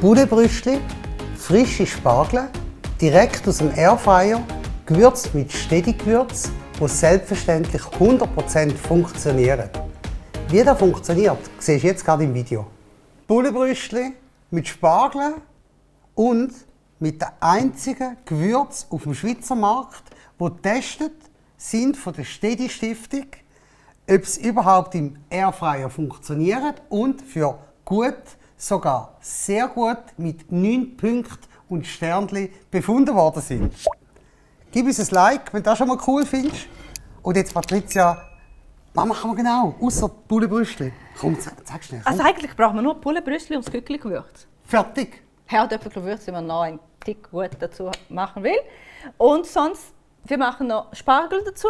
Budenbrüstli, frische Spargel, direkt aus dem Airfryer, gewürzt mit Steady-Gewürz, die selbstverständlich 100% funktionieren. Wie das funktioniert, siehst du jetzt gerade im Video. Budenbrüstli mit Spargel und mit dem einzigen Gewürz auf dem Schweizer Markt, wo getestet sind von der Steady Stiftung, ob es überhaupt im Airfryer funktioniert und für gut, sogar sehr gut mit 9 Punkten und Sternchen befunden worden sind. Gib uns ein Like, wenn du das schon mal cool findest. Und jetzt, Patricia, was machen wir genau, außer Budenbrüstli? Komm, sag schnell. Komm. Also eigentlich brauchen wir nur Budenbrüstli und das Gückli-Gewürz. Fertig. Herdöpfelgewürz, wenn man noch einen Tick gut dazu machen will. Und sonst, wir machen noch Spargel dazu.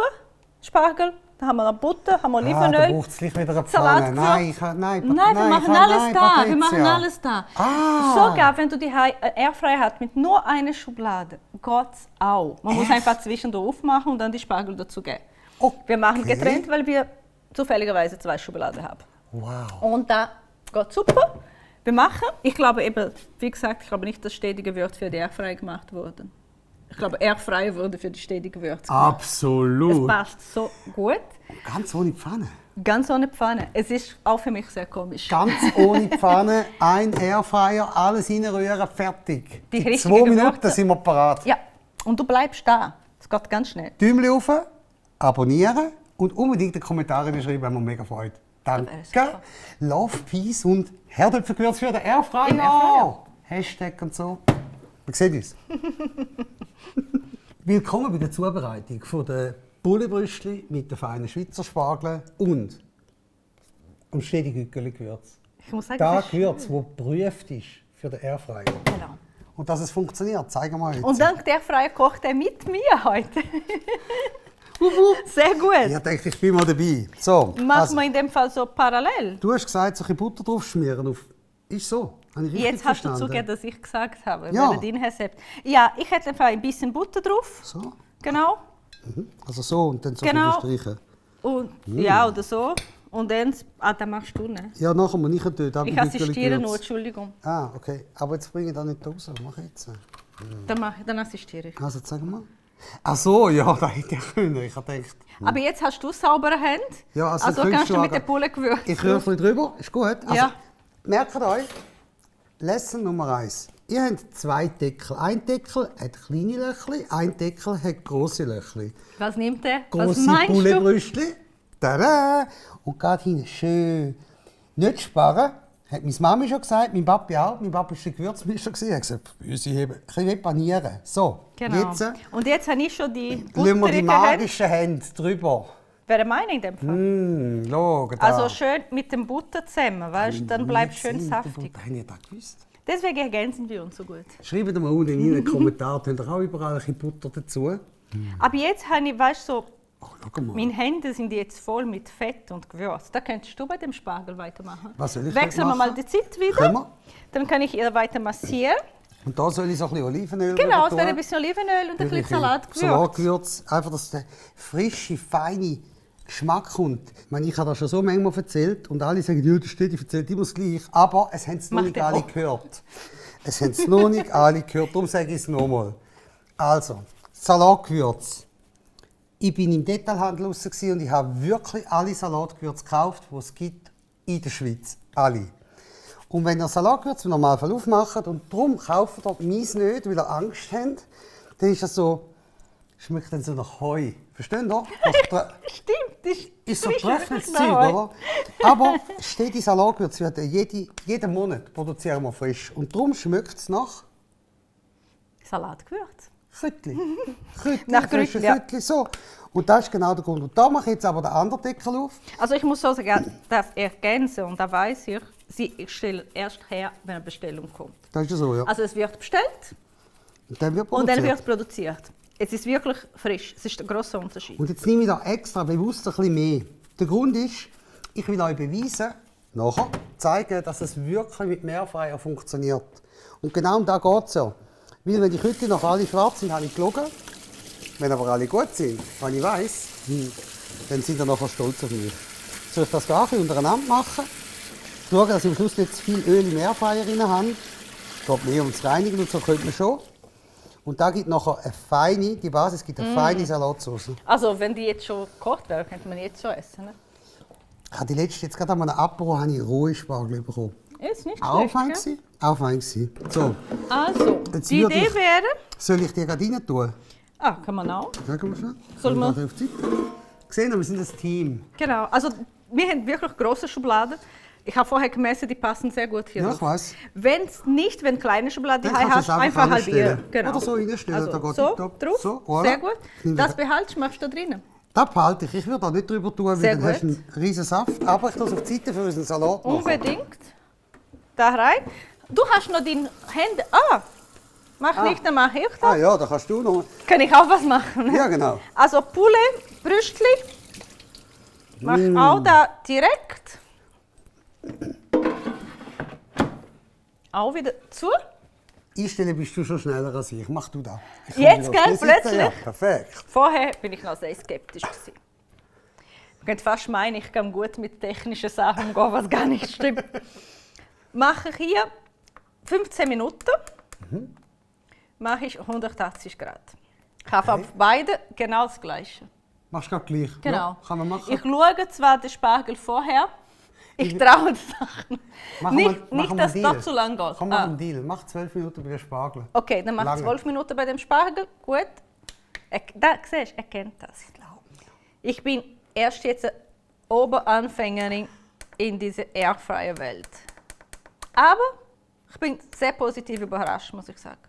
Spargel, da haben wir noch Butter, haben wir Olivenöl. Da braucht es gleich wieder eine Pfanne. Nein, wir machen alles da. Wir machen alles da. Sogar wenn du die Airfryer hast mit nur einer Schublade, geht's auch. Man muss einfach zwischendurch aufmachen und dann die Spargel dazu geben. Okay. Wir machen getrennt, weil wir zufälligerweise 2 Schubladen haben. Wow. Und da geht super. Wir machen, ich glaube eben, wie gesagt, ich glaube nicht, dass stetige Gewürze für die Airfryer gemacht wurden. Ich glaube, Airfryer wurde für die stetige Gewürze gemacht. Absolut. Es passt so gut. Ganz ohne Pfanne. Ganz ohne Pfanne. Es ist auch für mich sehr komisch. Ganz ohne Pfanne, ein Airfryer, alles reinrühren, fertig. Die In richtigen 2 Minuten Gewürze. sind wir parat. Ja, und du bleibst da. Es geht ganz schnell. Däumchen rauf, abonnieren und unbedingt in die Kommentare schreiben, wenn wir mega freut. Danke. Love, Peace und Herdöpfelgewürz für den Airfryer. Im Airfryer. Hashtag und so. Wir sehen uns. Willkommen bei der Zubereitung von der Budenbrüstli mit den feinen Schweizer Spargeln und dem Steady-Gewürz. Ich muss sagen, Das es ist Gewürz, schön. das geprüft ist für den Airfryer. Genau. Und dass es funktioniert, zeigen wir jetzt. Und dank der Airfryer kocht er mit mir heute. Sehr gut. Ich dachte, ich bin mal dabei. So, Machen wir in dem Fall so parallel. du hast gesagt, so ein bisschen Butter drauf schmieren. Auf... Ist so? Habe ich richtig Jetzt hast du verstanden? zugegeben, dass ich gesagt habe, Ja. wer dein Rezept. Ja, ich hätte einfach ein bisschen Butter drauf. So? Genau. Also so und dann so Genau. streichen. Und, ja, oder so. Und dann, das machst du nicht. Ja, nachher muss ich dort. Ich assistiere nur, Entschuldigung. Ah, okay. Aber jetzt bringe ich das nicht raus. Was mache ich jetzt? Dann assistiere ich. Also, sag mal. Ach so, ja, das hätte ich können. Ich habe gedacht... Aber jetzt hast du saubere Hände. Ja, Also kannst du mit der Pulle gewürzen. Ich rühre ein bisschen drüber, ist gut. Also, Ja. merkt euch, Lesson Nummer 1. Ihr habt 2 Deckel. Ein Deckel hat kleine Löchli, ein Deckel hat grosse Löchli. Was nimmt der? Was Grosse meinst du? Budenbrüstli. Tada! Und geht hinten schön. Nicht sparen, hat meine Mami schon gesagt, mein Papi auch. Mein Papi war der Gewürzmischer. Er hat gesagt, sie haben ein bisschen panieren. So, Genau. jetzt Und jetzt habe ich schon die lassen wir die butterigen Hände. magischen Hände drüber. Wäre meine in dem Fall. Schau, da. Also schön mit dem Butter zusammen, weißt du? Dann bleibt schön Sind saftig. Habe ich das gewusst? Deswegen ergänzen wir uns so gut. Schreibt mal unten in den Kommentaren, habt ihr auch überall ein bisschen Butter dazu? Aber jetzt habe ich, weißt du, so, Oh, schau mal. meine Hände sind jetzt voll mit Fett und Gewürz. Da könntest du bei dem Spargel weitermachen. Was soll ich Wechseln wir machen? mal die Zeit wieder. Können wir? Dann kann ich ihr weiter massieren. Und da soll ich so ein bisschen Olivenöl Genau, es tun. wäre ein bisschen Olivenöl und ein bisschen Salatgewürz. Salatgewürz. Einfach, dass der frische, feine Geschmack kommt. Ich meine, ich habe das schon so manchmal erzählt und alle sagen, ja, das steht, ich erzähle immer das Gleiche. Aber es haben es noch Macht nicht er alle auch. gehört. Es haben es noch nicht alle gehört, darum sage ich es nochmal. Also, Salatgewürz. Ich war im Detailhandel raus und ich habe wirklich alle Salatgewürze gekauft, die es gibt in der Schweiz. Alle. Und wenn ihr Salatgewürze im Normalfall aufmacht und darum kauft ihr meins nicht, weil ihr Angst habt, dann ist das so, schmeckt dann so nach Heu. Versteht ihr? Stimmt, das Ist so frisch, treffendes wirklich Zeug, neu. oder? Aber steht die Salatgewürze werden jeden Monat produzieren wir frisch. Und darum schmeckt es nach Salatgewürz. Kütli. Kütli, Nach frische Kütli, ja. Kütli, so. Und das ist genau der Grund. Und da mache ich jetzt aber den anderen Deckel auf. Also ich muss so sagen, das ergänzen und da weiß ich, sie stellen erst her, wenn eine Bestellung kommt. Das ist ja so, ja. Also es wird bestellt Und dann wird und dann produziert. wird produziert. Es ist wirklich frisch. Es ist ein grosser Unterschied. Und jetzt nehme ich da extra bewusst ein bisschen mehr. Der Grund ist, ich will euch beweisen, nachher zeigen, dass es wirklich mit Mehrfreier funktioniert. Und genau um das geht es ja. Weil wenn die Küche noch alle schwarz sind, habe ich gelogen. Wenn aber alle gut sind, wenn ich weiss, dann sind ihr nachher stolz auf mich. Soll ich das gar nicht untereinander machen? Schauen, dass ich am Schluss nicht zu viel Öl im Airfryer drin habe. Es geht mehr ums Reinigen und so könnte man schon. Und da gibt nachher die Basis gibt eine feine Salatsauce. Also wenn die jetzt schon gekocht wäre, könnte man jetzt schon essen. Ne? Ich habe die letzte jetzt gerade an einem Apero rohe Spargel bekommen. Ist nicht Auch schlecht, fein ja? gewesen. Auch fein gewesen. So, Also, Jetzt die würde Idee ich- wäre... soll ich die gerade rein tun? Kann man auch. Schauen wir schon. Soll man- Auf die Seite. Gesehen, wir sind ein Team. Genau, also wir haben wirklich große Schubladen. Ich habe vorher gemessen, die passen sehr gut hier. Ja, drauf. ich weiss. Wenn kleine Schubladen Dann hast, kannst du es einfach halbieren. reinstellen. Genau. Oder so reinstellen, da Also, geht so, tipptopp. drauf, So, voilà. sehr gut. Nimm Das wieder- behaltest du, machst du da drinnen. Das behalte ich. Ich würde da nicht drüber tun, weil Sehr dann hast du gut. einen riesen Saft. Aber ich tue es auf die Seite für unseren Salat machen. Unbedingt. Da rein. Du hast noch deine Hände... mach nicht, dann mache ich das. Ja, da kannst du noch. Kann ich auch was machen. Ja, genau. Also Poulet, Brüstli, mach auch da direkt. Auch wieder zu. Einstellen bist du schon schneller als ich. Mach du das. Ich komme Jetzt, wieder auf gell, die Seite. plötzlich? Ja, perfekt. Vorher bin ich noch sehr skeptisch gewesen. Man könnte fast meinen, ich kann gut mit technischen Sachen umgehen, was gar nicht stimmt. Mache ich hier 15 Minuten. Mache ich 180 Grad. Ich habe auf beide genau das Gleiche. Machst du gerade gleich? Genau. Ja, kann man machen. Ich schaue zwar den Spargel vorher, ich traue die Sachen. Nicht, dass es doch zu lang geht. Komm, mach einen Deal. Mach 12 Minuten bei der Spargel. Okay, dann mach Lange. 12 Minuten bei dem Spargel. Gut. Da siehst du, er kennt das. Ich bin erst jetzt eine Oberanfängerin in dieser Airfryer-Welt. Aber ich bin sehr positiv überrascht, muss ich sagen.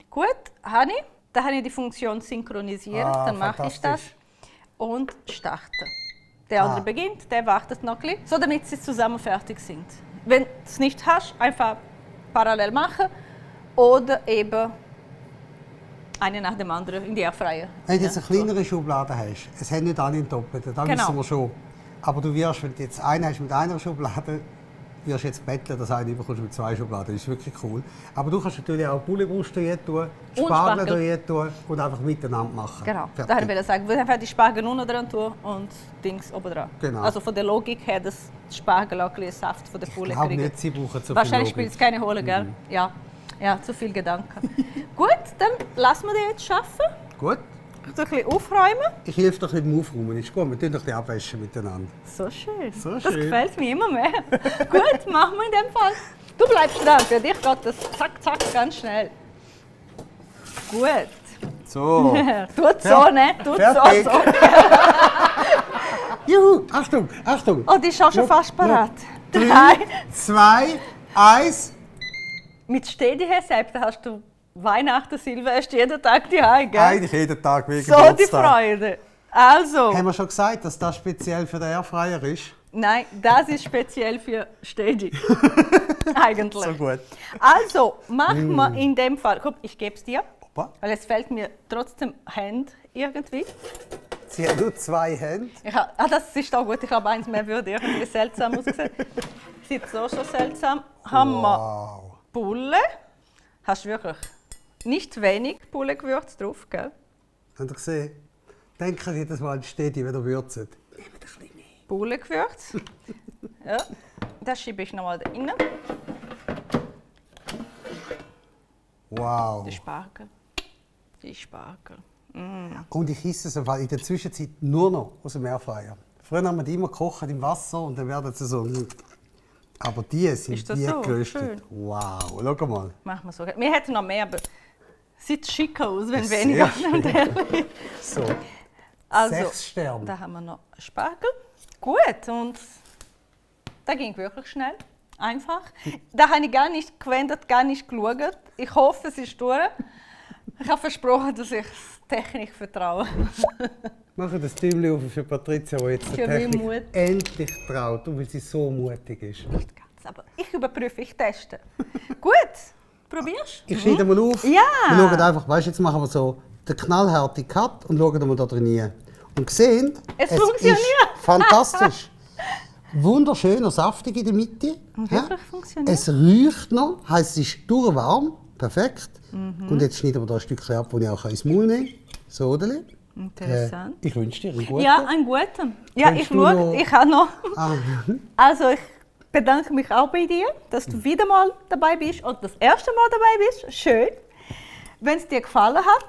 Gut, da habe ich die Funktion synchronisiert, dann mache ich das fantastisch. und starte. Der andere beginnt, der wartet noch ein bisschen, so damit sie zusammen fertig sind. Wenn du es nicht hast, einfach parallel machen oder eben eine nach dem anderen in die Airfryer. Wenn du jetzt eine kleinere Schublade hast, es hat nicht alle einen Doppelten, das Genau. wissen wir schon. Aber du wirst, wenn du jetzt einen hast mit einer Schublade, wirst jetzt betteln, dass du einen bekommst mit 2 Schubladen. Das ist wirklich cool. Aber du kannst natürlich auch Pouletbrust tun, Und Spargel Spargel. tun und einfach miteinander machen. Genau, Fertig. da wollte ich sagen, wir einfach die Spargel unten dran tun und Dings oben dran. Genau. Also von der Logik her, dass die Spargel auch ein bisschen Saft von der Poulet Ich glaube kriegen. nicht, sie brauchen zu Wahrscheinlich viel spielt es keine Rolle, gell? Ja, zu viel Gedanken. Gut, dann lassen wir die jetzt arbeiten. Gut. So ein bisschen aufräumen. Ich helfe doch mit dem Aufräumen. Ist gut, wir tun doch die abwaschen miteinander. So schön. So Das schön. gefällt mir immer mehr. Gut, machen wir in dem Fall. Du bleibst dran, für dich geht das zack, zack, ganz schnell. Gut. So. Tut so, ne? Tut Fertig. so. Juhu, Achtung, Achtung. Oh, die ist auch schon fast parat. 3, 2, 1. Mit Stedi-Rezept hast du Weihnachten, Silvester jeden Tag die Hause, gell? Eigentlich jeden Tag wegen So die Geburtstag. Freude. Also, Haben wir schon gesagt, dass das speziell für den Airfryer ist? nein, das ist speziell für Stedi. Eigentlich. So gut. Also, machen wir in dem Fall. Guck, ich gebe es dir, Opa. weil es fällt mir trotzdem Hand irgendwie. Sie hat nur 2 Hände. Das ist auch gut, ich habe eins mehr, würde irgendwie seltsam aussehen. Sieht so schon seltsam. Haben wir Wow. Bulle. Hast du wirklich nicht wenig Bullegewürz drauf, gell? Habt ihr gesehen? Denken Sie das mal an Stedi, wenn ihr würzt. Nehmt ein bisschen mehr. Bullegewürz. Ja, das schiebe ich nochmal da rein. Wow. Die Spargel. Die Spargel. Und ich esse es in der Zwischenzeit nur noch aus dem Airfryer. Früher haben wir die immer gekocht im Wasser und dann werden sie so. Aber die sind Ist das wie so? geröstet. Schön. Wow, schau mal. Machen wir so. Wir hätten noch mehr, aber sieht schick aus, wenn Sehr weniger. schön. So, Also, 6 Sterne. da haben wir noch Spargel. Gut, und da ging wirklich schnell. Einfach. Da habe ich gar nicht gewendet, gar nicht geschaut. Ich hoffe, es ist durch. Ich habe versprochen, dass ich der Technik vertraue. Machen das Däumchen auf für Patricia, die jetzt der Für mich Technik Mut. endlich traut und weil sie so mutig ist. Nicht ganz, aber ich überprüfe, ich teste. Gut, probierst du? Ich schneide mal auf. Ja. Wir schauen einfach, weißt, jetzt machen wir so den knallharten Cut und schauen mal da drin rein. Und sehen, Es funktioniert. ist fantastisch. Wunderschöner, saftig in der Mitte. Wirklich funktioniert. Es riecht noch, heisst, es ist durchwarm. Perfekt. Und jetzt schneiden wir da ein Stückchen ab, das ich auch ins Maul nehmen kann. So, oder? Interessant. Ich wünsche dir einen guten. Ja, einen guten. Ja, Kennst ich du schaue, noch- ich habe noch. Ah, Also, ich bedanke mich auch bei dir, dass du wieder mal dabei bist und das erste Mal dabei bist. Schön. Wenn es dir gefallen hat,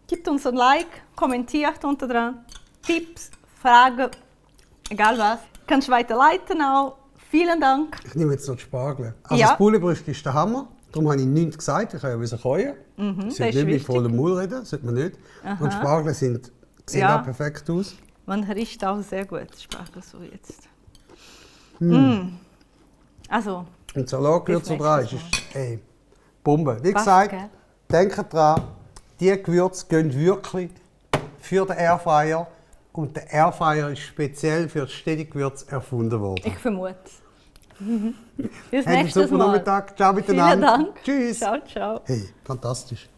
gib uns ein Like, kommentiert unter dran. Tipps, Fragen, egal was. Kannst weiterleiten auch. Vielen Dank. Ich nehme jetzt noch die Spargel. Also Ja. das Bullenbrüst ist der Hammer. Darum habe ich nichts gesagt. Ich kann ja keuen. Ich das sollte ist nicht mit wichtig. vollem Mund reden. Das sollte man nicht. Und die Spargel sehen Ja. auch perfekt aus. Man riecht auch sehr gut, Spargel so jetzt. Also, Und Salatgewürz Bis dran ist nächstes ey, Bombe. Wie passt, gesagt, gell? denkt dran, die Gewürze gehen wirklich für den Airfryer. Und der Airfryer ist speziell für das Steady-Gewürz erfunden worden. Ich vermute es. Bis Habt einen nächstes super Mal. Nachmittag. Ciao Vielen miteinander. Dank. Tschüss. Ciao, ciao. Hey, fantastisch.